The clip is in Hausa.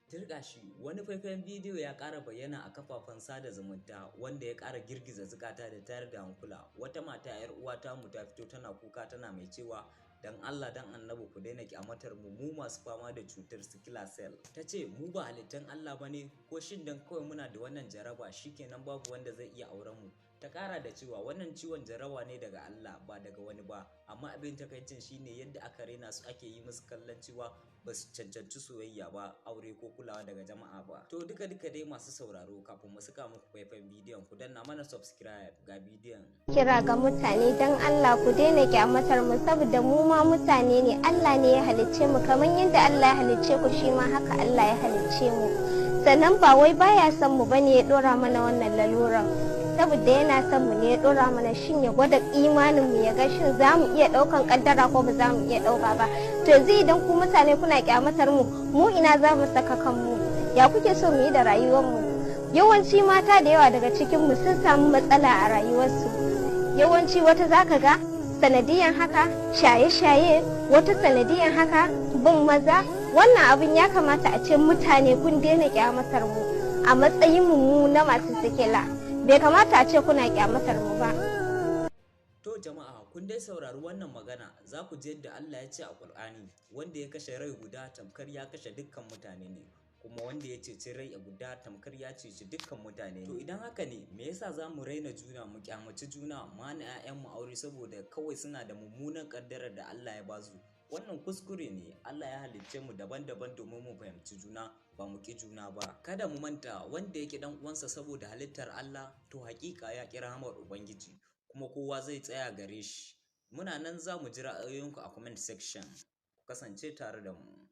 Tirƙashi, wani faifayen bidiyo ya ƙara bayyana a kafafen sada zumunta wanda ya ƙara girgiza zukata da tayar da hankula. Wata mata 'yar uwa tamu ta fito tana kuka tana mai cewa, "Dan Allah dan Annabi ku daina kyamatar mu, mu masu fama da cutar sickle cell." Ta ce mu ba halittan Allah ba ne, ko shin dan kawai muna da wannan jaraba shikenan babu wanda zai iya auren mu? Ta ƙara da cewa wannan ciwon jaraba ne daga Allah ba daga wani ba, amma abin takaicin shine yadda aka raina su, ake yi musu kallon cewa ba su cancanci soyayya ba, aure ko kulawa daga jama'a ba. To, duka duka dai masu sauraro, kafin mu saka muku faifan bidiyon, ku danna mana subscribe. Ga bidiyon. Kira ga mutane, don Allah ku daina kyamatar mu, saboda mu ma mutane ne. Allah ne ya halicce mu. Kamar yadda Allah ya halicce ku, shi ma haka Allah ya halicce mu. Sannan ba wai baya son mu bane ya dora mana wannan laluran. Saboda yana son mu ne ya dora mana. Shin ya gwada imanin mu, ya ga shin za mu iya daukan kaddara ko ba za mu iya dauka ba. To yanzu idan ku mutane kuna kyamatar mu, mu ina za mu saka kanmu? Ya kuke so mu yi da rayuwar mu? Yawanci mata da yawa daga cikin mu sun samu matsala a rayuwarsu. Yawanci wata zaka ga sanadiyan haka shaye-shaye, wata sanadiyan haka bin maza. Wannan abin ya kamata a ce mutane kun daina kyamatar mu a matsayin mu na masu sikila. Bai kamata a ce kuna kyamatar mu ba. To jama'a, kun dai saurari wannan magana. Za ku ji yadda Allah ya ce a Ƙur'ani, wanda ya kashe rai guda tamkar ya kashe dukkan mutane ne, kuma wanda ya ceci rai guda tamkar ya ceci dukkan mutane ne. To idan haka ne, me yasa za mu raina juna, mu kyamaci juna, mu hana 'ya'yanmu aure saboda kawai suna da mummunan ƙaddarar da Allah ya basu? Wannan kuskure ne. Allah ya halicce mu daban-daban domin mu fahimci juna, ba mu ƙi juna ba. Kada mu manta, wanda ya ƙi ɗan uwansa saboda halittar Allah, to haƙiƙa ya ƙi rahamar Ubangiji, kuma kowa zai tsaya gare shi. Muna nan za mu ji ra'ayoyinku a comment section. Ku kasance tare da mu.